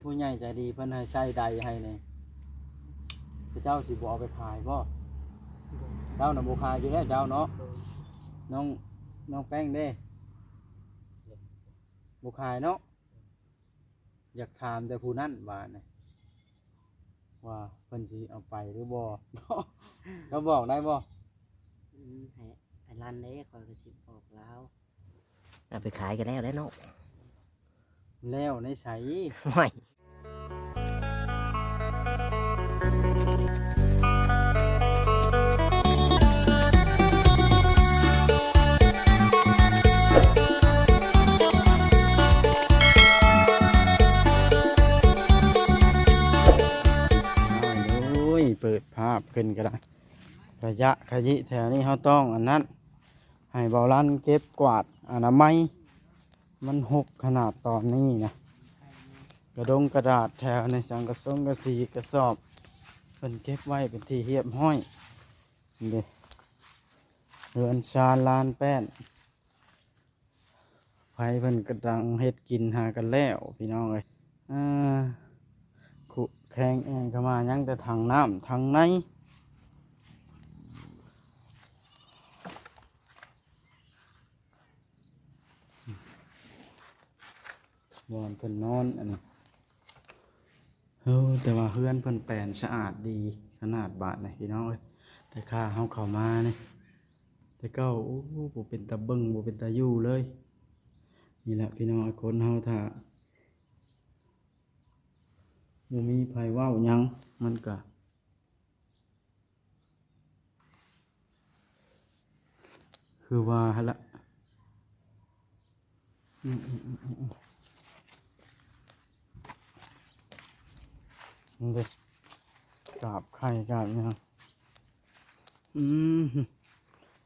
ຜູ້ໃຫຍ່ໃຈດີເພິ່ນໃຫ້ໃສ່ໃດໃຫ້ນີ້ ເຈົ້າຊິບໍ່ເອົາໄປຂາຍບໍ່? ເຈົ້ານະບໍ່ຂາຍຢູ່ແລ້ວເຈົ້າເນາະ. ໂດຍ ນ້ອງ ນ້ອງແປ້ງເດ້? ບໍ່ຂາຍເນາະ. ຢາກຖາມແຕ່ຜູ້ນັ້ນບາດນີ້ ວ່າເພິ່ນຊິເອົາໄປຫຼືບໍ່ ເຈົ້າບອກໄດ້ບໍ່? ອືມ ໃຫ້ ໃຫ້ລັນເດ້ ຂ້ອຍກໍຊິບອກລາວ. ເອົາໄປຂາຍກໍແລ້ວແຫຼະເນາະ. ແລ້ວໃນໃສ? ຫ້ວຍ ໂອ້ຍ ເປີດພາບຂຶ້ນກໍໄດ້. ຂະຫຍະຂະຫຍິແຖວນີ້ເຮົາຕ້ອງອັນນັ້ນ ໃຫ້ເບົາລັນເກັບກວາດອະນາໄມ ມັນຮົກຂະໜາດຕອນນີ້ນະ. ກະດົງກະດາດແຖວນີ້ ສັງກະສົງກະສີກະສອບ ເພິ່ນເກັບໄວ້ເປັນທີ່ຮຽບຮ້ອຍ. ນີ້ເດ້ ເຮືອນຊານລານແປ້ນ ໃຜເພິ່ນກະດັງເຮັດກິນຫາກັນແລ້ວ ພີ່ນ້ອງເອີຍ. ເອີ ຄຸແຄງແອ່ງເຂົ້າມາ ຍັງແຕ່ຖັງນ້ຳຖັງໃນ. ບ່ອນເພິ່ນນອນອັນນີ້. ເອີ ແຕ່ວ່າເຮືອນເພິ່ນແປນສະອາດດີຂະໜາດບາດນີ້ ພີ່ນ້ອງເອີຍ. ແຕ່ຂ້າເຮົາເຂົ້າມານີ້ ແຕ່ເກົ່າ ໂອ້ ບໍ່ເປັນຕາເບິ່ງ ບໍ່ເປັນຕາຢູ່ເລີຍ. ນີ້ແຫຼະ ພີ່ນ້ອງ ຄົນເຮົາຖ້າບໍ່ມີໃຜເວົ້າຫຍັງ ມັນກະ ຄືວ່າຫັ້ນລະ. ອືມ ອືມ ອືມ ອືມ ນີ້ເດ້ ກາບໄຂ່ກາບຫຍັງ. ອືມ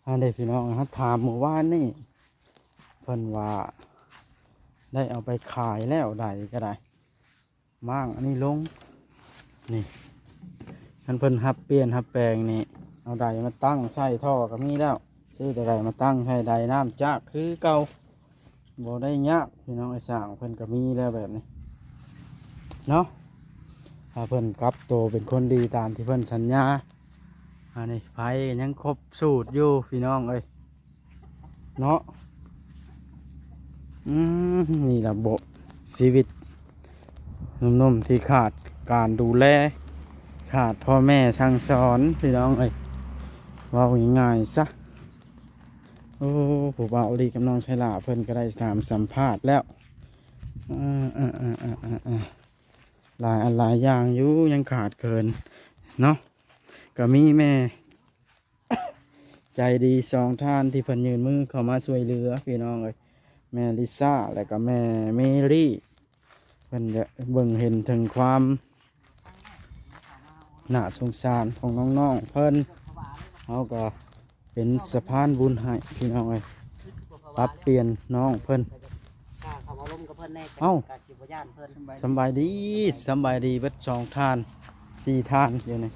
ອັນເດ້ ພີ່ນ້ອງ ເຮົາຖາມມື້ວານນີ້ ເພິ່ນວ່າໄດ້ເອົາໄປຂາຍແລ້ວໃດກໍໄດ້. ມ້າງອັນນີ້ລົງ ນີ້ ຄັນເພິ່ນຮັບປ່ຽນຮັບແປງນີ້ ເອົາໃດມາຕັ້ງໃສ່ທໍ່ກໍມີແລ້ວ ຊື້ແຕ່ໃດມາຕັ້ງໃສ່ໃດ ນ້ຳຈາກຄືເກົ່າ ບໍ່ໄດ້ຍາກ ພີ່ນ້ອງເອີຍ. ສ້າງເພິ່ນກໍມີແລ້ວແບບນີ້ເນາະ ຖ້າເພິ່ນກັບໂຕເປັນຄົນດີຕາມທີ່ເພິ່ນສັນຍາ. ອັນນີ້ໄຟຍັງຄົບສູດຢູ່ ພີ່ນ້ອງເອີຍ ເນາະ. ອືມ ນີ້ລະບໍ ຊີວິດໜຸ່ມໆທີ່ຂາດການດູແລ ຂາດພໍ່ແມ່ສັ່ງສອນ ພີ່ນ້ອງເອີຍ ເວົ້າງ່າຍໆຊະ. ໂອ້ ຜູ້ບ່າວລີກັບນ້ອງໄຊລາເພິ່ນກໍໄດ້ຖາມສຳພາດແລ້ວ ເອີ ເອີ ເອີ ຫຼາຍອັນຫຼາຍຢ່າງຢູ່ ຍັງຂາດເຂີນເນາະ. ກໍມີແມ່ ໃຈດີສອງທ່ານທີ່ເພິ່ນຍື່ນມືເຂົ້າມາຊ່ວຍເຫຼືອ ພີ່ນ້ອງເອີຍ ແມ່ລິຊາ ແລະກໍແມ່ເມຣີ ເພິ່ນຈະເບິ່ງເຫັນເຖິງຄວາມໜ້າສົງສານຂອງນ້ອງໆເພິ່ນ ເຮົາກໍເປັນສະພານບຸນໃຫ້ ພີ່ນ້ອງເອີຍ ປັບປ່ຽນນ້ອງເພິ່ນ. ເອົ້າ ສະບາຍດີ ສະບາຍດີເບິດສອງທ່ານ ສີ່ທ່ານຢູ່ນີ້.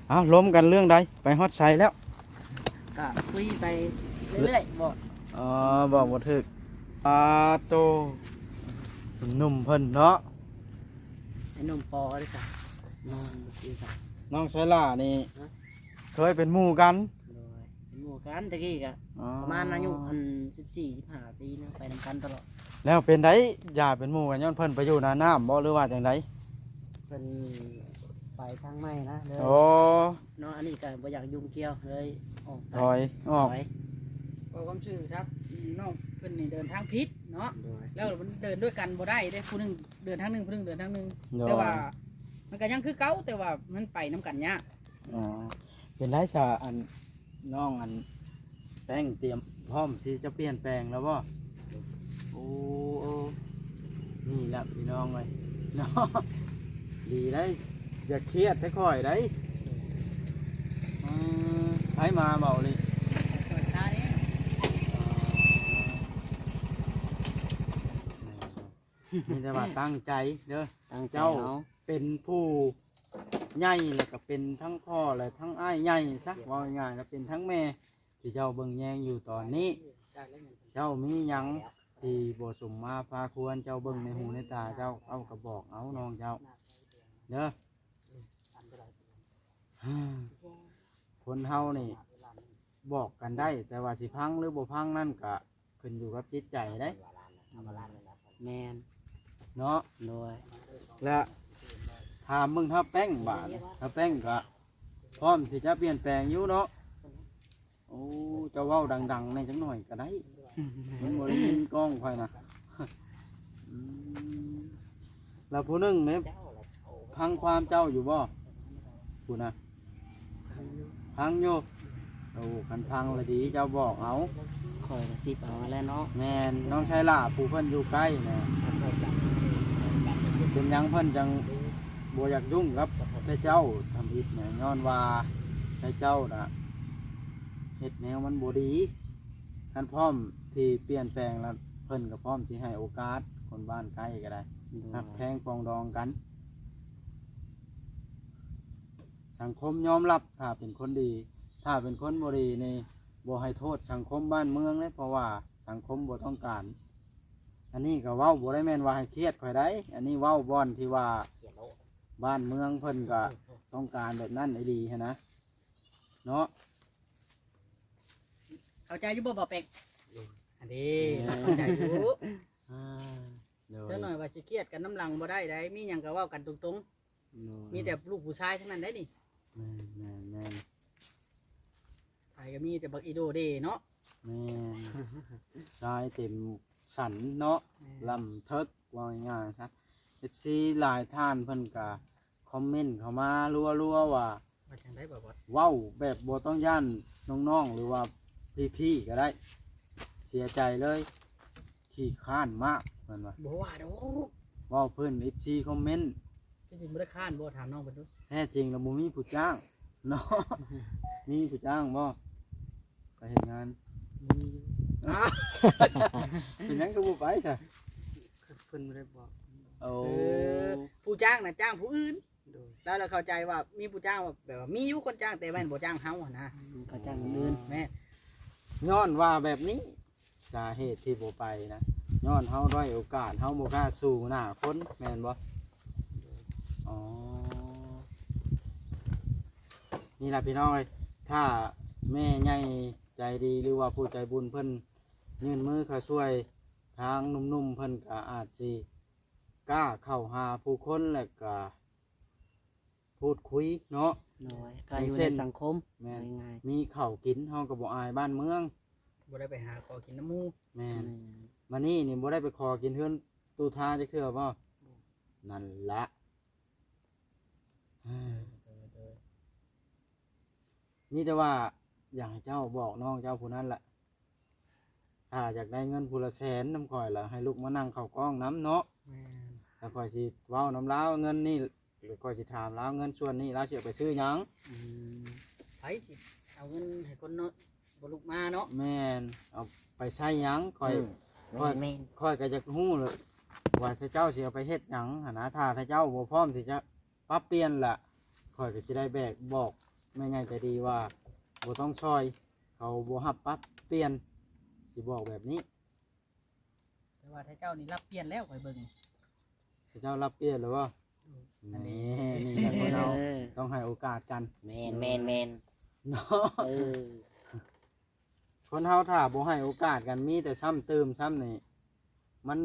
ເອົ້າ ລົມກັນເລື່ອງໃດ ໄປຮອດໃສແລ້ວ? ກະຄຸຍໄປເລື້ອຍໆ ບອກ ອໍ ບອກບໍ່ຖືກ. ປາໂຕ ໜຸ່ມເພິ່ນເນາະ ໄອ້ໜຸ່ມປໍເດ້ ນ້ອງ ນ້ອງໄຊລານີ້ ຮະ ເຄີຍເປັນໝູ່ກັນ? ໂດຍ ເປັນໝູ່ກັນແຕ່ກີ້ກະ ອໍ ປະມານອາຍຸອັນສິບສີ່ ສິບຫ້າປີນະ ໄປນຳກັນຕະຫຼອດ. ແລ້ວເປັນໃດ ຢ່າເປັນໝູ່ກັນ ຍ້ອນເພິ່ນໄປຢູ່ໜ້ານ້ຳບໍ່ ຫຼືວ່າຈັ່ງໃດ? ເພິ່ນໄປທາງໃໝ່ນະ ເລີຍ ໂອ້ ເນາະ ອັນນີ້ກະບໍ່ຢາກຫຍຸ້ງກ່ຽວ ເລີຍອອກໄປ ຖອຍອອກ ຖອຍ. ເວົ້າຄວາມຊື່ ນ້ອງເພິ່ນນີ້ເດີນທາງຜິດເນາະ ໂດຍ ແລ້ວມັນເດີນດ້ວຍກັນບໍ່ໄດ້ເດ້ ຜູ້ໜຶ່ງເດີນທາງໜຶ່ງ ຜູ້ໜຶ່ງເດີນທາງໜຶ່ງ ໂດຍ ແຕ່ວ່າມັນກະຍັງຄືເກົ່າ ແຕ່ວ່າມັນໄປນຳກັນຍາກ. ອໍ ເປັນໄດຊະ ອັນ ນ້ອງອັນແປ້ງຕຽມພ້ອມຊິຈະປ່ຽນແປງແລ້ວບໍ່? ໂອ້ ໂອ້ ນີ້ລະພີ່ນ້ອງເອີຍເນາະ ດີໄດ໋ ຢ່າຄຽດແທ້ຂ້ອຍໄດ໋. ເອີ ໃຜມາເວົ້ານີ້? ຂ້ອຍຊາເດ້. ອໍ ມີແຕ່ວ່າຕັ້ງໃຈເດີ ຕັ້ງໃຈ ເຈົ້າເຮົາເປັນຜູ້ໃຫຍ່ ແລ້ວກໍເປັນທັງພໍ່ ແລະ ທັງອ້າຍໃຫຍ່ຊະ ເວົ້າງ່າຍໆ ແລ້ວເປັນທັງແມ່ ທີ່ເຈົ້າເບິ່ງແຍງຢູ່ຕອນນີ້ ເຈົ້າມີຫຍັງ ທີ່ບໍ່ສົມມາພາຄວນ ເຈົ້າເບິ່ງໃນຫູໃນຕາເຈົ້າ ເອົາກໍບອກເອົານ້ອງເຈົ້າເດີ. ຄົນເຮົານີ້ບອກກັນໄດ້ ແຕ່ວ່າຊິພັງຫຼືບໍ່ພັງນັ້ນກະຂຶ້ນຢູ່ກັບຈິດໃຈເດ້. ແມ່ນ ເນາະ ໂດຍ ແລະ ຖາມເບິ່ງທ້າວແປ້ງບາດນີ້ ທ້າວແປ້ງກະພ້ອມທີ່ຈະປ່ຽນແປງຢູ່ເນາະ. ໂອ້ ເຈົ້າເວົ້າດັງໆແດ່ຈັກໜ້ອຍກໍໄດ້ ມັນບໍ່ໄດ້ຍິນກ້ອງຂ້ອຍນະ. ອືມ ແລ້ວຜູ້ໜຶ່ງນີ້ຟັງຄວາມເຈົ້າຢູ່ບໍ່? ຜູ້ນະ ຟັງຢູ່. ໂອ້ ຄັນຟັງລະດີ ເຈົ້າບອກເອົາ ຂ້ອຍກໍສິບເອົາແຫຼະເນາະ. ແມ່ນ ນ້ອງໄຊລາ ຜູ້ເພິ່ນຢູ່ໃກ້ນະ ເປັນຫຍັງເພິ່ນຈັ່ງບໍ່ຢາກຫຍຸ້ງກັບເຈົ້າທຳອິດນະ? ຍ້ອນວ່າເຈົ້ານະ ເຮັດແນວມັນບໍ່ດີ. ຄັນພ້ອມທີ່ປ່ຽນແປງແລ້ວ ເພິ່ນກໍພ້ອມທີ່ໃຫ້ໂອກາດຄົນບ້ານໃກ້ກໍໄດ້ ໂດຍ ຮັກແພງປອງດອງກັນ. ສັງຄົມຍອມຮັບ ຖ້າເປັນຄົນດີ ຖ້າເປັນຄົນບໍ່ດີນີ້ ບໍ່ໃຫ້ໂທດສັງຄົມບ້ານເມືອງເດ້ ເພາະວ່າສັງຄົມບໍ່ຕ້ອງການ. ອັນນີ້ກໍເວົ້າບໍ່ໄດ້ແມ່ນວ່າໃຫ້ຄຽດຂ້ອຍໃດ໋ ອັນນີ້ເວົ້າບ່ອນທີ່ວ່າບ້ານເມືອງເພິ່ນກໍຕ້ອງການແບບນັ້ນອີ່ຫຼີຫັ້ນນະ ເນາະ. ເຂົ້າໃຈຢູ່ບໍ່ ບ່າວແປ້ງ? ອັນນີ້ ເອີ ເຂົ້າໃຈຢູ່. ອ່າ ໂດຍ ຈັກໜ້ອຍວ່າຊິຄຽດກັນນຳຫຼັງບໍ່ໄດ້ໃດ໋ ມີຫຍັງກໍເວົ້າກັນຕົງໆ. ໂດຍ ມີແຕ່ລູກຜູ້ຊາຍທັງນັ້ນໄດ໋ນີ້. ແມ່ນໆໆ ໃຜກໍມີແຕ່ບັກອີໂດເດເນາະ. ແມ່ນ ຊາຍເຕັມສັນເນາະ. ແມ່ນ ລຳເທິກ ເວົ້າງ່າຍໆຊະ. ເອັຟຊີຫຼາຍທ່ານເພິ່ນກໍຄອມເມັນເຂົ້າມາລັວໆວ່າ ວ່າຈັ່ງໃດ ບ່າວບອດ? ເວົ້າແບບບໍ່ຕ້ອງຢ້ານນ້ອງໆ ຫຼືວ່າພີ່ໆກໍໄດ້ ເສຍໃຈເລີຍ ຂີ້ຄ້ານມາກ ເພິ່ນວ່າ. ບໍ່ວ່າດອກ ເວົ້າເພິ່ນ ເອັຟຊີຄອມເມັນ. ທີ່ຈິງບໍ່ໄດ້ຄ້ານບໍ່? ຖາມນ້ອງເພິ່ນດູ. ແທ້ຈິງແລ້ວບໍ່ມີຜູ້ຈ້າງເນາະ. ມີຜູ້ຈ້າງບໍ່? ໄປເຮັດງານ ມີຢູ່. ອ້າວ ເປັນຫຍັງຄືບໍ່ໄປຊະ? ເພິ່ນບໍ່ໄດ້ບອກ. ໂອ້ ເອີ ຜູ້ຈ້າງນະຈ້າງຜູ້ອື່ນ. ໂດຍ ແລ້ວ ແລ້ວເຂົ້າໃຈວ່າມີຜູ້ຈ້າງ ແບບວ່າມີຢູ່ຄົນຈ້າງ ແຕ່ແມ່ນບໍ່ຈ້າງເຮົາຫັ້ນນະ. ອືມ ເຂົາຈ້າງຄົນອື່ນ. ແມ່ນ ຍ້ອນວ່າແບບນີ້ ສາເຫດທີ່ບໍ່ໄປນະ ຍ້ອນເຮົາດ້ອຍໂອກາດ ເຮົາບໍ່ກ້າສູ້ໜ້າຄົນ ແມ່ນບໍ່? ອໍ ນີ້ລະພີ່ນ້ອງເອີຍ ຖ້າແມ່ໃຫຍ່ໃຈດີ ຫຼືວ່າຜູ້ໃຈບຸນເພິ່ນຍື່ນມືເຂົ້າຊ່ວຍ ທາງໜຸ່ມໆເພິ່ນກໍອາດຊິກ້າເຂົ້າຫາຜູ້ຄົນ ແລ້ວກໍ ພູດຄຸຍເນາະ. ໂດຍ ກໍຢູ່ໃນສັງຄົມ ແມ່ນ ງ່າຍໆ ມີເຂົ້າກິນ ເຮົາກໍບໍ່ອາຍບ້ານເມືອງ ບໍ່ໄດ້ໄປຫາຂໍກິນນຳໝູ່. ແມ່ນ ແມ່ນ ມານີ້ນີ້ບໍ່ໄດ້ໄປຂໍກິນເຮືອນຕູ້ທາຈັກເທື່ອບໍ່? ບໍ່ ນັ້ນລະ. ເອີ ໂດຍໆ ມີແຕ່ວ່າຢາກໃຫ້ເຈົ້າບອກນ້ອງເຈົ້າຜູ້ນັ້ນລະ ຖ້າຢາກໄດ້ເງິນຜູ້ລະແສນນຳຂ້ອຍລະ ໃຫ້ລຸກມານັ່ງເຂົ້າກ້ອງນຳເນາະ. ແມ່ນ ແລ້ວຂ້ອຍຊິເວົ້ານຳລາວ ເງິນນີ້ ຂ້ອຍຊິຖາມລາວ ເງິນສ່ວນນີ້ລາວຊິເອົາໄປຊື້ຫຍັງ? ອືມ ໃຜຊິເອົາເງິນໃຫ້ຄົນເນາະ ບໍ່ລຸກມາເນາະ. ແມ່ນ ເອົາໄປໃຊ້ຫຍັງ? ຂ້ອຍ ອືມ ຂ້ອຍ ແມ່ນໆ ຂ້ອຍກໍຢາກຮູ້ແຫຼະວ່າເຈົ້າຊິເອົາໄປເຮັດຫຍັງຫັ້ນນະ. ຖ້າເຈົ້າບໍ່ພ້ອມທີ່ຈະ ປັບປ່ຽນລະ ຂ້ອຍກໍຊິໄດ້ແບກບອກແມ່ໃຫຍ່ໃຈດີວ່າບໍ່ຕ້ອງຊ່ອຍ ເຂົາບໍ່ຮັບປັບປ່ຽນ ຊິບອກແບບນີ້. ແຕ່ວ່າຖ້າເຈົ້ານີ້ຮັບປ່ຽນແລ້ວ ຂ້ອຍເບິ່ງ ເຂົາເຈົ້າຮັບປ່ຽນແລ້ວບໍ່? ອືມ ອັນນີ້ ນີ້ ນີ້ແຫຼະ ຄົນເຮົາ ເອີ ຕ້ອງໃຫ້ໂອກາດກັນ. ແມ່ນໆໆ ເນາະ ເອີ. ຄົນເຮົາຖ້າບໍ່ໃຫ້ໂອກາດກັນ ມີແຕ່ຊ້ຳຕື່ມຊ້ຳນີ້ ມັນ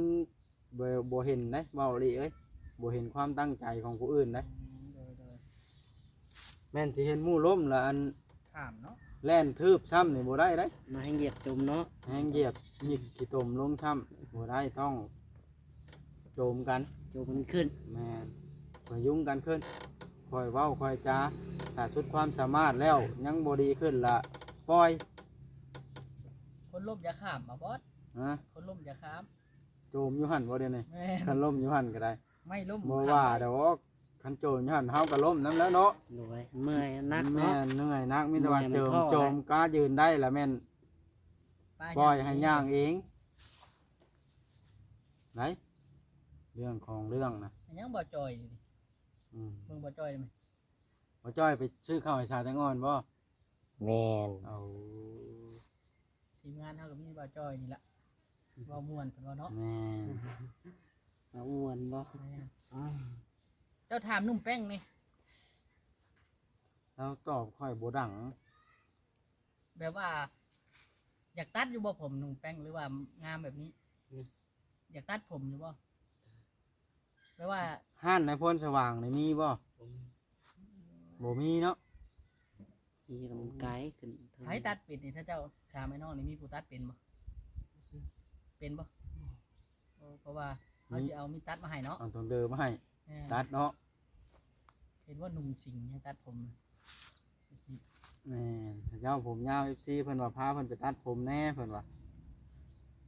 ບໍ່ ບໍ່ເຫັນເດ້ ເວົ້າອີ່ຫຼີເອີຍ ບໍ່ເຫັນຄວາມຕັ້ງໃຈຂອງຜູ້ອື່ນເດ້. ອືມ ໂດຍໆ ແມ່ນຊິເຫັນໝູ່ລົ້ມລະອັນ ຂ້າມເນາະ ແລ່ນຖືບຊ້ຳນີ້ບໍ່ໄດ້ເດ້ ມາແຮ່ງຢຽບຈົມເນາະ ແຮ່ງຢຽບຫຍິກຂີ້ຕົມລົງຊ້ຳ ບໍ່ໄດ້ ຕ້ອງ ໂຈມກັນ ໂຈມກັນຂຶ້ນ. ແມ່ນ ຄ່ອຍຫຍຸ້ງກັນຂຶ້ນ ຄ່ອຍເວົ້າຄ່ອຍຈາ ຖ້າສຸດຄວາມສາມາດແລ້ວຍັງບໍ່ດີຂຶ້ນລະປ່ອຍ. ຄົນລົ້ມຢ່າຂ້າມ ບ່າວບອດ. ຮະ? ຄົນລົ້ມຢ່າຂ້າມ. ໂຈມຢູ່ຫັ້ນບໍ່ດຽວນີ້? ແມ່ນ ຄັນລົ້ມຢູ່ຫັ້ນກໍໄດ້ ໄມ້ລົ້ມ ບໍ່ວ່າດອກ ຄັນໂຈມຢູ່ຫັ້ນເຮົາກໍລົ້ມນຳແລ້ວເນາະ. ໂດຍ ເມື່ອຍໜັກເນາະ. ແມ່ນ ເມື່ອຍໜັກ ມີແຕ່ວ່າ ເຈີມ ໂຈມກ້າຢືນໄດ້ລະແມ່ນ ປ່ອຍໃຫ້ຍ່າງເອງ. ໄດ ເລື່ອງຂອງເລື່ອງນະ ແມ່ນຫຍັງບໍ່ຈ່ອຍນີ້? ອືມ ເບິ່ງບໍ່ຈ່ອຍໄດ້ໄໝ? ບໍ່ຈ່ອຍໄປຊື້ເຂົ້າໃຫ້ສາວແຕງອ່ອນບໍ່? ແມ່ນ. ເອົາ ທີມງານເຮົາກໍມີບໍ່ຈ່ອຍນີ້ລະ. ເວົ້າມ່ວນເພິ່ນວ່າເນາະ. ແມ່ນ. ເວົ້າມ່ວນບໍ່? ແມ່ນ. ເຈົ້າຖາມໜຸ່ມແປ້ງນີ້ ລາວຕອບຂ້ອຍບໍ່ດັງ. ແບບວ່າ ຢາກຕັດຢູ່ບໍ່ຜົມໜຸ່ມແປ້ງ ຫຼືວ່າງາມແບບນີ້? ອືມ ຢາກຕັດຜົມຢູ່ບໍ່? ແບບວ່າ ຮ້ານນາຍພອນສະຫວ່າງນີ້ມີບໍ່? ບໍ່ມີ. ບໍ່ມີເນາະ. ມີກໍມັນໄກຂຶ້ນ. ໃຜຕັດເປັນນີ້ ຖ້າເຈົ້າຖາມໄອ້ນ້ອງນີ້ ມີຜູ້ຕັດເປັນບໍ່? ເປັນບໍ່? ໂອ້ ເພາະວ່າເຮົາຊິເອົາມີດຕັດມາໃຫ້ເນາະ. ເອົາຕົງເດີມາໃຫ້ ແມ່ນ ຕັດເນາະ. ເຫັນວ່າໜຸ່ມສິງຍັງຕັດຜົມ. ແມ່ນ ເຂົາເຈົ້າຜົມຍາວ ເອັຟຊີ ເພິ່ນວ່າພາເພິ່ນໄປຕັດຜົມແດ່ ເພິ່ນວ່າ.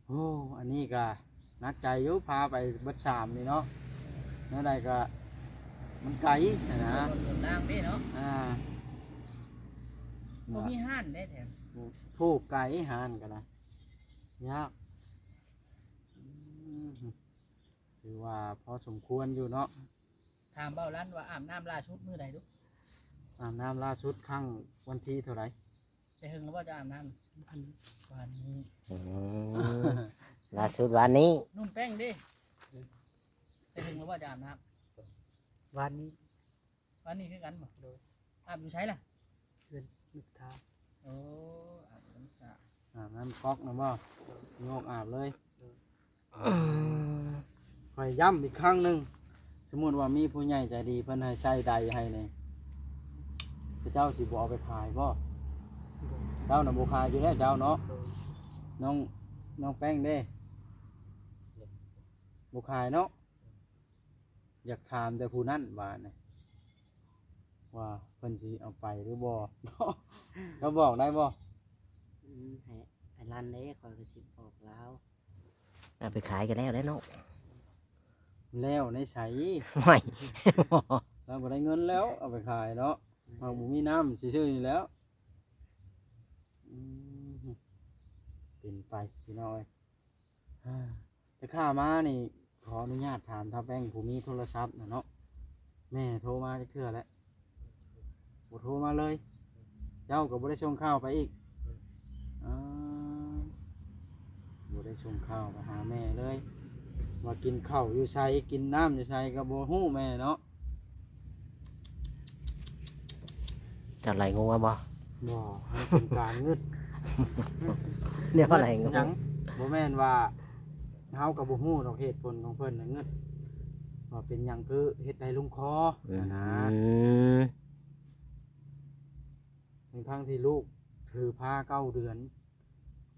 ໂອ້ ອັນນີ້ກະໜັກໃຈຢູ່ ພາໄປເບິດສາມນີ້ເນາະ. ແນວໃດກະມັນໄກຫັ້ນນະ ລົດລົດລາງເດ້ເນາະ. ອ່າ ບໍ່ມີຮ້ານເດ້ແຖວ ໂອ້ ໄກ ຮ້ານກໍໄດ້ ຍາກ. ອືມ ຖືວ່າພໍສົມຄວນຢູ່ເນາະ. ຖາມເບົາລັນວ່າອາບນ້ຳລ່າສຸດມື້ໃດດຸ? ອາບນ້ຳລ່າສຸດຄັ້ງວັນທີເທົ່າໃດ? ແຕ່ເຫິງແລ້ວບໍ່ຈະອາບນ້ຳ? ວານນີ້. ອືມ ລ່າສຸດວານນີ້. ໜຸ່ມແປ້ງເດ້? ແຕ່ເຫິງແລ້ວບໍ່ຈະອາບນ້ຳ? ວານນີ້. ວານນີ້ຄືກັນບໍ່? ໂດຍ. ອາບຢູ່ໃສລະ? ເຮືອນນ້ຳທາ. ໂອ້ ອາບຢູ່ນ້ຳສາ. ອາບນ້ຳກອກນະບໍ່? ໂດຍ. ໂຍກອາບເລີຍ. ໂດຍ. ອືມ ຂ້ອຍຢ້ຳອີກຄັ້ງໜຶ່ງ ສົມມຸດວ່າມີຜູ້ໃຫຍ່ໃຈດີເພິ່ນໃຫ້ໃສ່ໃດໃຫ້ນີ້ ເຂົາເຈົ້າຊິບໍ່ເອົາໄປຂາຍບໍ່? ບໍ່. ເຈົ້ານະບໍ່ຂາຍຢູ່ແລ້ວເຈົ້າເນາະ. ໂດຍ. ນ້ອງ ນ້ອງແປ້ງເດ້? ບໍ່ຂາຍເນາະ. ຢາກຖາມແຕ່ຜູ້ນັ້ນວ່ານະ ວ່າເພິ່ນຊິເອົາໄປຫຼືບໍ່ ເຈົ້າບອກໄດ້ບໍ່? ອືມ ໃຫ້ ໃຫ້ລັນເດ້ ຂ້ອຍກໍຊິບອກລາວ. ເອົາໄປຂາຍກໍແລ້ວແຫຼະເນາະ. ແລ້ວໃນໃສ? ໂອ້ຍ ລາວບໍ່ໄດ້ເງິນແລ້ວ ເອົາໄປຂາຍເນາະ. ເຮົາບໍ່ມີນ້ຳຊື່ໆນີ້ແຫຼ້ວ. ອືມ ເປັນໄປພີ່ນ້ອງເອີຍ. ແຕ່ຂ້າມານີ້ ຂໍອະນຸຍາດຖາມທ້າວແປ້ງ ຜູ້ມີໂທລະສັບນະເນາະ ແມ່ໂທມາຈັກເທື່ອແລ້ວ? ບໍ່ໂທມາເລີຍ. ເຈົ້າກໍບໍ່ໄດ້ສົ່ງຂ່າວໄປອີກ? ອືມ ອ່າ ບໍ່ໄດ້ສົ່ງຂ່າວໄປຫາແມ່ເລີຍ ວ່າກິນເຂົ້າຢູ່ໃສ ກິນນ້ຳຢູ່ໃສ ກໍບໍ່ຮູ້ແມ່ເນາະ. ເຈົ້າໄລ່ງົວບໍ່? ບໍ່ ມັນເປັນການງຶດ. ແນວໄລ່ງົວ ຍັງ ບໍ່ແມ່ນວ່າ ເຮົາກໍບໍ່ຮູ້ດອກເຫດຜົນຂອງເພິ່ນນະ ງຶດວ່າເປັນຫຍັງຄືເຮັດໄດ້ລົງຄໍ ອືມ ຫັ້ນນະ. ທັງໆທີ່ລູກຖືພາເກົ້າເດືອນ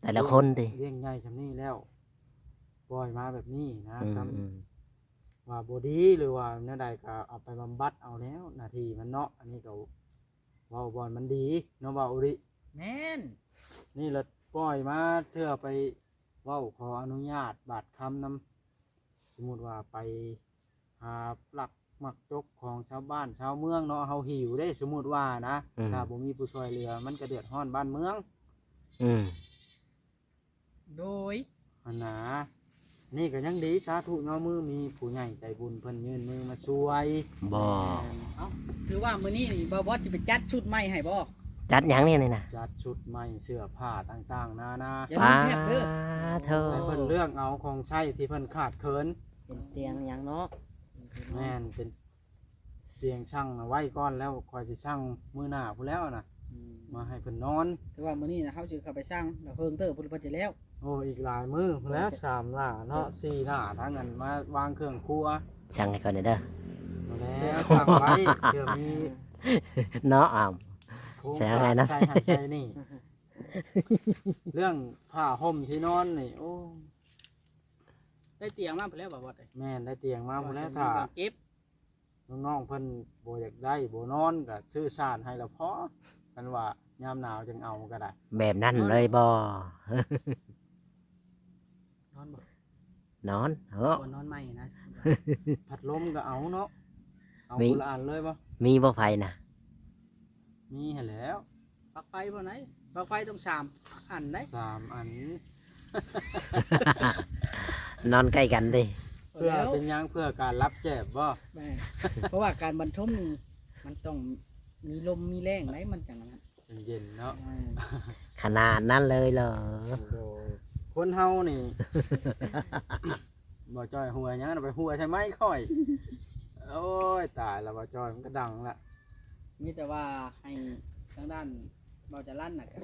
ແຕ່ລະຄົນຕິ ລ້ຽງໃຫຍ່ຊ່ຳນີ້ແລ້ວ ປ່ອຍມາແບບນີ້ນະ. ອືມ ຄຳ ອືມ ວ່າບໍ່ດີ ຫຼືວ່າແນວໃດກໍເອົາໄປບຳບັດເອົາແລ້ວ ໜ້າທີ່ມັນເນາະ. ອັນນີ້ກໍເວົ້າບ່ອນມັນດີເນາະ ເວົ້າອີ່ຫຼີ. ແມ່ນ ນີ້ລະປ່ອຍມາເທື່ອໄປເວົ້າຂໍອະນຸຍາດບາດຄຳນຳ. ສົມມຸດວ່າໄປຫາລັກມັກຈົກຂອງຊາວບ້ານຊາວເມືອງເນາະ ເຮົາຫິວເດ້ ສົມມຸດວ່ານະ. ອືມ ຖ້າບໍ່ມີຜູ້ຊ່ວຍເຫຼືອ ມັນກະເດືອດຮ້ອນບ້ານເມືອງ. ອືມ ໂດຍ ຫັ້ນນະ. ນີ້ກໍຍັງດີ ສາທຸ ເນາະ ມື້ມີຜູ້ໃຫຍ່ໃຈບຸນເພິ່ນຍື່ນມືມາຊ່ວຍ. ບໍ່ ແມ່ນ. ເອົ້າ ຄືວ່າມື້ນີ້ນີ້ ບ່າວບອດຊິໄປຈັດຊຸດໃໝ່ໃຫ້ບໍ່? ຈັດຫຍັງນີ້ນີ້ນະ? ຈັດຊຸດໃໝ່ ເສື້ອຜ້າຕ່າງໆນານາ. ຢ່າລືມແທັບເດີ ປາໂທ ໃຫ້ເພິ່ນເລືອກເອົາຂອງໃຊ້ທີ່ເພິ່ນຂາດເຂີນ. ເປັນຕຽງຫຍັງເນາະ? ແມ່ນ ເປັນ ຕຽງສັ່ງນະໄວ້ກ່ອນແລ້ວ ຂ້ອຍຊິສັ່ງມື້ໜ້າພຸ້ນແລ້ວນະ ອືມ ມາໃຫ້ເພິ່ນນອນ. ແຕ່ວ່າມື້ນີ້ນະ ເຮົາຊິເຂົ້າໄປສັ່ງ ແລ້ວເພິ່ນເຕີພຸ້ນ ເພິ່ນຈະແລ້ວ. ໂອ້ ອີກຫຼາຍມື້ພຸ້ນແລ້ວ ສາມໜ້າເນາະ ສີ່ໜ້າ ທາງນັ້ນມາວາງເຄື່ອງຄົວ. ສັ່ງໃຫ້ຂ້ອຍແດ່ເດີ. ບໍ່ແລ້ວ ສັ່ງໄວ້ ເພື່ອມີເນາະ. ອ້າວ ໂຄງການໃສ່ຫັ້ນໃສ່ນີ້. ເລື່ອງຜ້າຫົ່ມທີ່ນອນນີ້ ໂອ້ ໄດ້ຕຽງມາພຸ້ນແລ້ວ ບ່າວບອດເອີຍ. ແມ່ນ ໄດ້ຕຽງມາພຸ້ນແລ້ວ ຖ້າເກັບ ນ້ອງໆເພິ່ນບໍ່ຢາກໄດ້ບໍ່ນອນ ກໍຊື້ຊານໃຫ້ລະພໍ. ຄັນວ່າຍາມໜາວຈຶ່ງເອົາກໍໄດ້. ແບບນັ້ນເລີຍບໍ່? ນອນບໍ່? ນອນ. ເອີ ບໍ່ນອນໃໝ່ນະ. ພັດລົມກໍເອົາເນາະ. ເອົາຄົນລະອັນເລີຍບໍ່? ມີບໍ່ໄຟນະ? ມີຫັ້ນແຫຼ້ວ. ປັກໄຟບໍ່ໄດ້? ປັກໄຟຕ້ອງສາມອັນໄດ໋. ສາມອັນ. ນອນໃກ້ກັນຕິ? ເພື່ອເປັນຫຍັງ? ເພື່ອການລັບແຈບບໍ່? ແມ່ນ. ເພາະວ່າການບັນທົມນີ້ ມັນຕ້ອງມີລົມມີແລ້ງໄດ໋ ມັນຈັ່ງນັ້ນ ເຢັນເນາະ. ເອີ ຂະໜາດນັ້ນເລີຍເຫຼື? ໂດຍ. ຄົນເຮົານີ້ ບໍ່ຈ້ອຍຫົວຫຍັງ ໄປຫົວໃສ່ໄມ້ຂ້ອຍ. ໂອ້ຍ ຕາຍລະ ບໍ່ຈ້ອຍ ມັນກໍດັງລະ. ມີແຕ່ວ່າໃຫ້ທາງດ້ານເບົາຈະລັນນະ ກໍ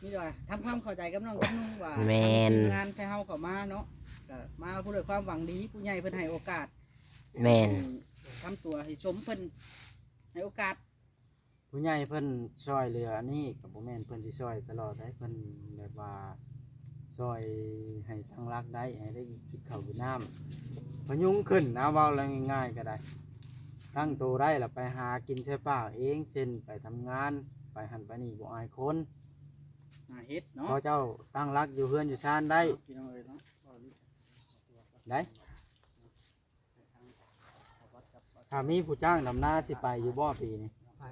ມີແຕ່ວ່າທຳຄວາມເຂົ້າໃຈກັບນ້ອງກັບນຸ່ງວ່າ ແມ່ນ ທາງທີມງານໄທເຮົາເຂົ້າມາເນາະ ກໍມາຜູ້ດ້ວຍຄວາມຫວັງດີ ຜູ້ໃຫຍ່ເພິ່ນໃຫ້ໂອກາດ. ແມ່ນ ໃຫ້ທຳຕົວໃຫ້ສົມເພິ່ນໃຫ້ໂອກາດ. ຜູ້ໃຫຍ່ເພິ່ນຊ່ອຍເຫຼືອອັນນີ້ກໍບໍ່ແມ່ນເພິ່ນຊິຊ່ອຍຕະຫຼອດໃດ໋ ເພິ່ນແບບວ່າຊ່ອຍໃຫ້ຕັ້ງຫຼັກໄດ້ ໃຫ້ໄດ້ກິນເຂົ້າກິນນ້ຳ ພະຍຸງຂຶ້ນນະ ເວົ້າແລ້ວງ່າຍໆກໍໄດ້ ຕັ້ງໂຕໄດ້ລະໄປຫາກິນໃສ່ປາກເອງ ເຊັ່ນໄປທຳງານ ໄປຫັ້ນໄປນີ້ ບໍ່ອາຍຄົນ ຫາເຮັດເນາະ ພໍເຈົ້າຕັ້ງຫຼັກຢູ່ເຮືອນຢູ່ຊານໄດ້ ພີ່ນ້ອງເອີຍເນາະ ໄດ້. ຖ້າມີຜູ້ຈ້າງດຳນາຊິໄປຢູ່ບໍ່ປີນີ້? ໄປ.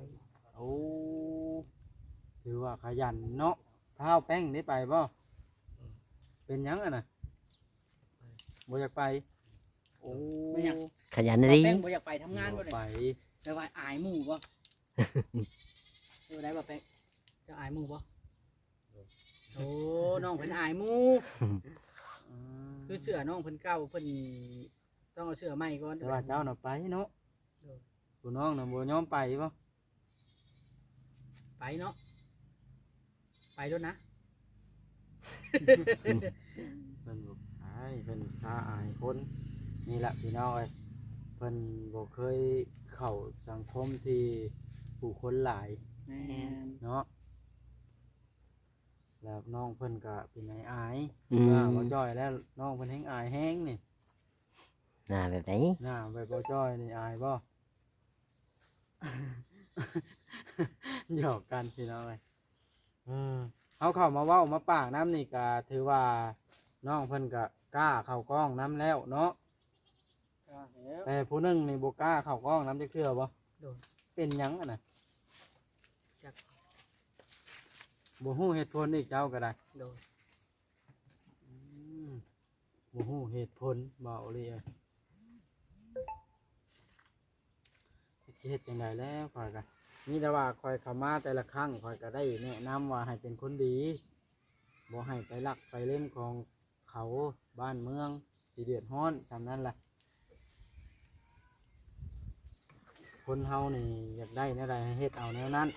ໂອ້ ຖືວ່າຂະຫຍັນເນາະ. ທ້າວແປ້ງໄດ້ໄປບໍ່? ເປັນຫຍັງຫັ້ນນະ? ບໍ່ຢາກໄປ. ໂອ້ ເປັນຫຍັງ? ຂະຫຍັນອີ່ຫຼີ. ແປ້ງບໍ່ຢາກໄປທຳງານບໍ່? ບໍ່ໄປ. ແປວ່າອາຍໝູ່ບໍ່? ເອີ ໄດ້ບໍ່ແປ້ງ? ເຈົ້າອາຍໝູ່ບໍ່? ໂອ້ ນ້ອງເພິ່ນອາຍໝູ່. ອືມ ຄືເສື້ອນ້ອງເພິ່ນເກົ່າ ເພິ່ນຕ້ອງເອົາເສື້ອໃໝ່ກ່ອນ. ແຕ່ວ່າເຈົ້ານະໄປເນາະ. ໂດຍ. ຜູ້ນ້ອງນະບໍ່ຍອມໄປບໍ່? ໄປເນາະ ໄປໂລດນະ. ເພິ່ນບໍ່ອາຍ ເພິ່ນຄາອາຍຄົນ. ນີ້ລະພີ່ນ້ອງເອີຍ ເພິ່ນບໍ່ເຄີຍເຂົ້າສັງຄົມທີ່ຜູ້ຄົນຫຼາຍ. ແມ່ນ. ເນາະ ແລ້ວນ້ອງເພິ່ນກະເປັນອາຍໆ. ອືມ ວ່າບໍ່ຈ່ອຍແລ້ວ ນ້ອງເພິ່ນແຮງອາຍແຮງນີ້. ໜ້າແບບໃດ? ໜ້າແບບບໍ່ຈ່ອຍນີ້ອາຍບໍ່? ຫຍອກກັນພີ່ນ້ອງເອີຍ. ເອີ ເຮົາເຂົ້າມາເວົ້າມາປາກນຳນີ້ກະຖືວ່ານ້ອງເພິ່ນກະກ້າເຂົ້າກ້ອງນຳແລ້ວເນາະ. ກ້າແລ້ວ. ແຕ່ຜູ້ໜຶ່ງນີ້ບໍ່ກ້າເຂົ້າກ້ອງນຳຈັກເທື່ອບໍ່? ໂດຍ. ເປັນຫຍັງຫັ້ນນະ? ຈັກ. ບໍ່ຮູ້ເຫດຜົນອີກເຈົ້າກໍໄດ້. ໂດຍ. ອືມ ບໍ່ຮູ້ເຫດຜົນ ເວົ້າອີ່ຫຼີ. ຊິເຮັດຈັ່ງໃດແລ້ວ ຂ້ອຍກະມີແຕ່ວ່າຂ້ອຍເຂົ້າມາແຕ່ລະຄັ້ງ ຂ້ອຍກະໄດ້ແນະນຳວ່າໃຫ້ເປັນຄົນດີ ບໍ່ໃຫ້ໄປລັກໄປເລັມຂອງເຂົາ ບ້ານເມືອງຊິເດືອດຮ້ອນ ສ່ຳນັ້ນລະ. ຄົນເຮົານີ້ຢາກໄດ້ແນວໃດໃຫ້ເຮັດເອົາແນວນັ້ນ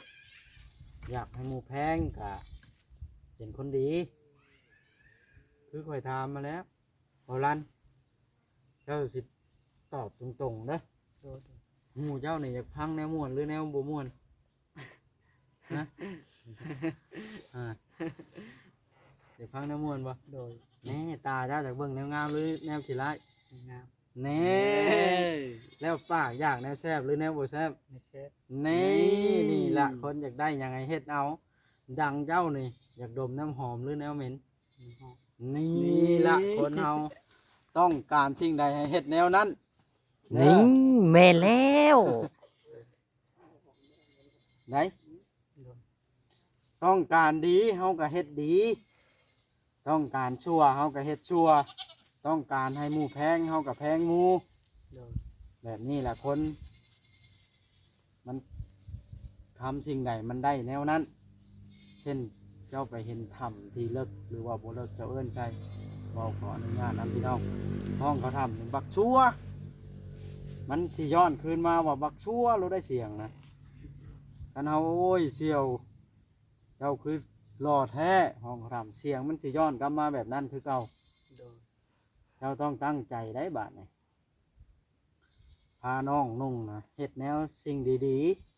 ຢາກໃຫ້ໝູ່ແພງກະເປັນຄົນດີ ຄືຂ້ອຍຖາມມາແລ້ວ. ເບົາລັນ ເຈົ້າຊິຕອບຕົງໆເດີ. ໂດຍ. ໝູ່ເຈົ້ານີ້ຢາກຟັງແນວມ່ວນ ຫຼື ແນວບໍ່ມ່ວນ? ຮະ? ອ່າ ຢາກຟັງແນວມ່ວນບໍ່? ໂດຍ. ແນ່ ຕາເຈົ້າຢາກເບິ່ງແນວງາມ ຫຼື ແນວຂີ້ຮ້າຍ? ງາມ. ແນ່ ເອີ ແລ້ວປາກຢາກແນວແຊບ ຫຼື ແນວບໍ່ແຊບ? ແນວແຊບ. ນີ້ ນີ້ ນີ້ລະ ຄົນຢາກໄດ້ຫຍັງໃຫ້ເຮັດເອົາ. ດັ່ງເຈົ້ານີ້ ຢາກດົມນ້ຳຫອມ ຫຼື ແນວເໝັນ? ນີ້ ນີ້ລະ ຄົນເຮົາຕ້ອງການສິ່ງໃດໃຫ້ເຮັດແນວນັ້ນ. ນີ້ ເອີ ແມ່ນແລ້ວ. ໄດ້ ຕ້ອງການດີເຮົາກໍເຮັດດີ ຕ້ອງການຊົ່ວເຮົາກໍເຮັດຊົ່ວ ຕ້ອງການໃຫ້ໝູ່ແພງເຮົາກໍແພງໝູ່. ໂດຍ. ແບບນີ້ລະຄົນ ມັນທຳສິ່ງໃດມັນໄດ້ແນວນັ້ນ. ເຊັ່ນ ເຈົ້າໄປເຫັນຖ້ຳທີ່ເລິກ ຫຼືວ່າບໍ່ເລິກ ເຈົ້າເອີ້ນໃສ່ ເວົ້າຂໍອະນຸຍາດນຳພີ່ນ້ອງ ຫ້ອງເຂົາຖ້ຳນີ້ບັກຊົ່ວ ມັນຊິຍ້ອນຄືນມາວ່າບັກຊົ່ວໂລດໄດ້ສຽງນະ. ຄັນເຮົາ ໂອ້ຍ ສ່ຽວ ເຈົ້າຄືຫຼໍ່ແທ້ ຫ້ອງເຂົາຖ້ຳ ສຽງມັນຊິຍ້ອນກັບມາແບບນັ້ນຄືເກົ່າ. ໂດຍ. ເຈົ້າຕ້ອງຕັ້ງໃຈໄດ໋ບາດນີ້ ພານ້ອງນຸ່ງນະ ເຮັດແນວສິ່ງດີ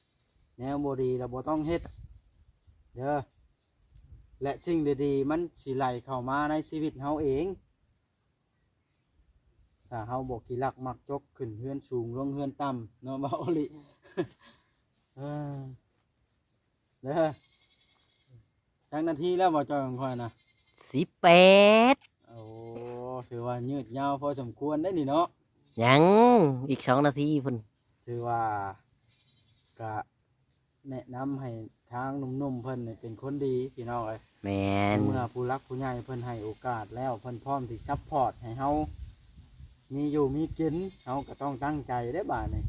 ໆ ແນວບໍ່ດີລະບໍ່ຕ້ອງເຮັດເດີ ແລະ ສິ່ງດີໆມັນຊິໄຫຼເຂົ້າມາໃນຊີວິດເຮົາເອງ ຖ້າເຮົາບໍ່ຂີ້ລັກມັກຈົກ ຂຶ້ນເຮືອນສູງລົງເຮືອນຕ່ຳເນາະ ເວົ້າອີ່ຫຼີ. ເອີ ເດີ ຈັກນາທີແລ້ວບໍ່ຈ່ອຍຂອງຂ້ອຍນະ? ສິບແປດ. ໂອ້ ຖືວ່າຍືດຍາວພໍສົມຄວນໄດ໋ນີ້ເນາະ. ຍັງອີກສອງນາທີພຸ້ນ. ຖືວ່າກະແນະນຳໃຫ້ທາງໜຸ່ມໆເພິ່ນນີ້ເປັນຄົນດີພີ່ນ້ອງເອີຍ. ແມ່ນ. ໃນເມື່ອຜູ້ຫຼັກຜູ້ໃຫຍ່ເພິ່ນໃຫ້ໂອກາດແລ້ວ ເພິ່ນພ້ອມທີ່ຊັບພອດໃຫ້ເຮົາມີຢູ່ມີກິນ ເຮົາກໍຕ້ອງຕັ້ງໃຈເດ້ບາດນີ້.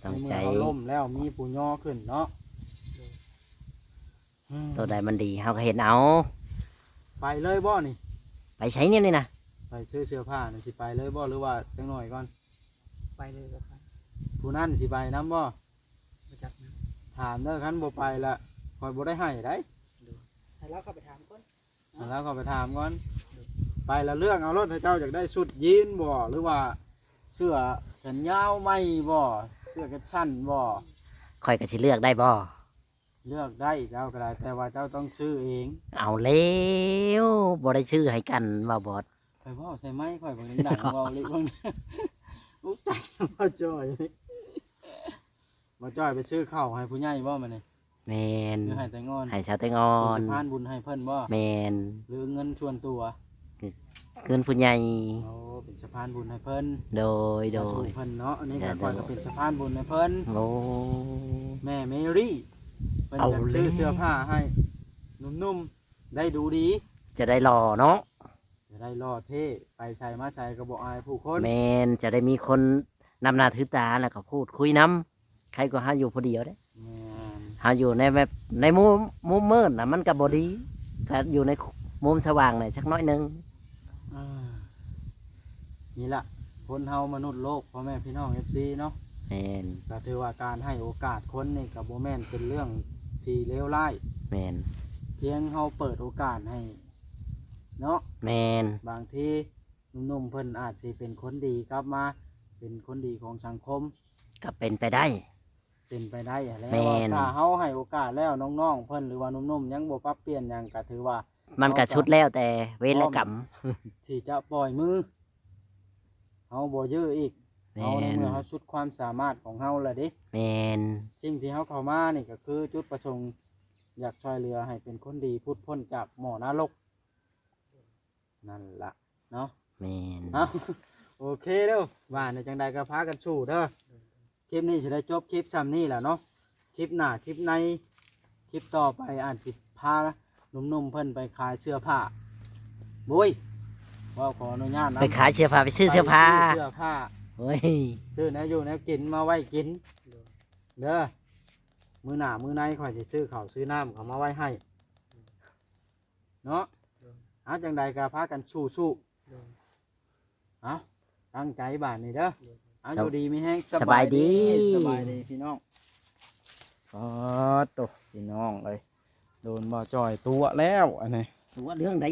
ຕັ້ງໃຈ. ໃນເມື່ອເຮົາລົ້ມແລ້ວມີຜູ້ຍໍຂຶ້ນເນາະ. ໂດຍ. ໂຕໃດມັນດີເຮົາກໍເຮັດເອົາ. ໄປເລີຍບໍ່ນີ້? ໄປໃສແນວນີ້ນະ? ໄປຊື້ເສື້ອຜ້ານີ້ ຊິໄປເລີຍບໍ່ ຫຼືວ່າຈັກໜ້ອຍກ່ອນ? ໄປເລີຍກໍໄປ. ຜູ້ນັ້ນຊິໄປນຳບໍ່? ບໍ່ຈັກນະ. ຖາມເດີ ຄັນບໍ່ໄປລະຂ້ອຍບໍ່ໄດ້ໃຫ້ໃດ. ໃຫ້ລາວເຂົ້າໄປຖາມກ່ອນ. ໃຫ້ລາວເຂົ້າໄປຖາມກ່ອນ. ໄປລະເລືອກເອົາໂລດ ໃຫ້ເຈົ້າຢາກໄດ້ຊຸດຢີນບໍ່ ຫຼືວ່າເສື້ອແຂນຍາວໃໝ່ບໍ່ ເສື້ອແຂນສັ້ນບໍ່? ຂ້ອຍກໍຊິເລືອກໄດ້ບໍ່? ເລືອກໄດ້ ເຈົ້າກໍໄດ້ ແຕ່ວ່າເຈົ້າຕ້ອງຊື້ເອງ. ເອົາແລ້ວ ບໍ່ໄດ້ຊື້ໃຫ້ກັນວ່າບອດ. ຂ້ອຍເວົ້າໃສ່ໄມ ຂ້ອຍເບິ່ງດັງໆ ເວົ້າເລັກເບິ່ງ ອຸກໃຈ ບໍ່ຈ່ອຍ ບໍ່ຈ່ອຍໄປຊື້ເຂົ້າໃຫ້ຜູ້ໃຫຍ່ບໍ່ມື້ນີ້? ແມ່ນ ຫຼືໃຫ້ແຕ່ງອ່ອນ? ໃຫ້ຊາວແຕ່ງອ່ອນ. ເປັນສະພານບຸນໃຫ້ເພິ່ນບໍ່? ແມ່ນ. ຫຼືເງິນສ່ວນຕົວ? ເງິນຜູ້ໃຫຍ່. ໂອ້ ເປັນສະພານບຸນໃຫ້ເພິ່ນ. ໂດຍ ໂດຍ ສາທຸເພິ່ນເນາະ. ອັນນີ້ ສາທຸ ຂ້ອຍກໍເປັນສະພານບຸນໃຫ້ເພິ່ນ. ໂອ້ ແມ່ເມຣີ ເພິ່ນຢາກຊື້ເສື້ອຜ້າໃຫ້ໜຸ່ມໆ ໄດ້ດູດີ. ຈະໄດ້ຫຼໍ່ເນາະ. ຈະໄດ້ຫຼໍ່ເທ່ ໄປໃສມາໃສກໍບໍ່ອາຍຜູ້ຄົນ. ແມ່ນ ຈະໄດ້ມີຄົນນຳໜ້າຖືຕາ ແລ້ວກໍພູດຄຸຍນຳ. ໃຄກວ່າເຮົາຢູ່ຜູ້ດຽວເດ້. ແມ່ນ. ເຮົາຢູ່ໃນແບບ ໃນມຸມ ມຸມມືດນະ ມັນກໍບໍ່ດີ ກໍຢູ່ໃນມຸມສະຫວ່າງໜ້ອຍຈັກໜ້ອຍໜຶ່ງ. ເອີ ນີ້ລະ ຄົນເຮົາມະນຸດໂລກ ພໍ່ແມ່ພີ່ນ້ອງ ເອັຟຊີ ເນາະ. ແມ່ນ. ກໍຖືວ່າການໃຫ້ໂອກາດຄົນນີ້ ກໍບໍ່ແມ່ນເປັນເລື່ອງທີ່ເລວຮ້າຍ. ແມ່ນ. ພຽງເຮົາເປີດໂອກາດໃຫ້ເນາະ. ແມ່ນ. ບາງທີໜຸ່ມໆ ເພິ່ນອາດຊິເປັນຄົນດີ ກັບມາເປັນຄົນດີຂອງສັງຄົມ ກໍເປັນໄປໄດ້. ເປັນໄປໄດ້ຫັ້ນແຫຼະ. ແມ່ນ. ຖ້າເຮົາໃຫ້ໂອກາດແລ້ວ ນ້ອງໆ ເພິ່ນ ຫຼືວ່າໜຸ່ມໆ ຍັງບໍ່ປັບປ່ຽນຫຍັງ ກໍຖືວ່າ ມັນກໍສຸດແລ້ວແຕ່ເວລແລະກຳ ທີ່ຈະປ່ອຍມື ເຮົາບໍ່ຢື້ອີກ. ແມ່ນ. ເຮົາ ໃນເມື່ອເຮົາສຸດຄວາມສາມາດຂອງເຮົາແລ້ວເດ້. ແມ່ນ. ສິ່ງທີ່ເຮົາເຂົ້າມານີ້ກໍຄືຈຸດປະສົງ ຢາກຊ່ວຍເຫຼືອໃຫ້ເປັນຄົນດີ ຫຼຸດພົ້ນຈາກໝໍ້ນະລົກ. ນັ້ນລະເນາະ. ແມ່ນ. ເອົາ ໂອເຄເດີ ວ່າໃນຈັ່ງໃດກໍພາກັນສູ້ເດີ. ຄລິບນີ້ຊິໄດ້ຈົບຄລິບຊ່ຳນີ້ແຫຼະເນາະ. ຄລິບໜ້າ ຄລິບໃນ ຄລິບຕໍ່ໄປອາດຊິພາໜຸ່ມໆ ເພິ່ນໄປຂາຍເສື້ອຜ້າ. ໂອ້ຍ ເວົ້າຂໍອະນຸຍາດນະ ໄປຂາຍເສື້ອຜ້າ ໄປຊື້ເສື້ອຜ້າ. ໄປຊື້ເສື້ອຜ້າ. ໂອ້ຍ ຊື້ແນວຢູ່ແນວກິນມາໄວ້ກິນເດີ. ມື້ໜ້າມື້ໃນຂ້ອຍຊິຊື້ເຂົ້າຊື້ນ້ຳເຂົ້າມາໄວ້ໃຫ້ ເນາະ. ໂດຍ. ເອົາ ຈັ່ງໃດກໍພາກັນສູ້ໆ. ໂດຍ. ເອົາ ຕັ້ງໃຈບາດນີ້ເດີ. ໂດຍ. ເອົາ ສະ ຢູ່ດີມີແຮງ. ສະບາຍດີ. ສະບາຍດີ ສະບາຍດີພີ່ນ້ອງ. ອໍ ໂຕ ພີ່ນ້ອງເອີຍ ໂດນບໍ່ຈ່ອຍຕົວະແລ້ວອັນນີ້. ຕົວະເລື່ອງໃດ?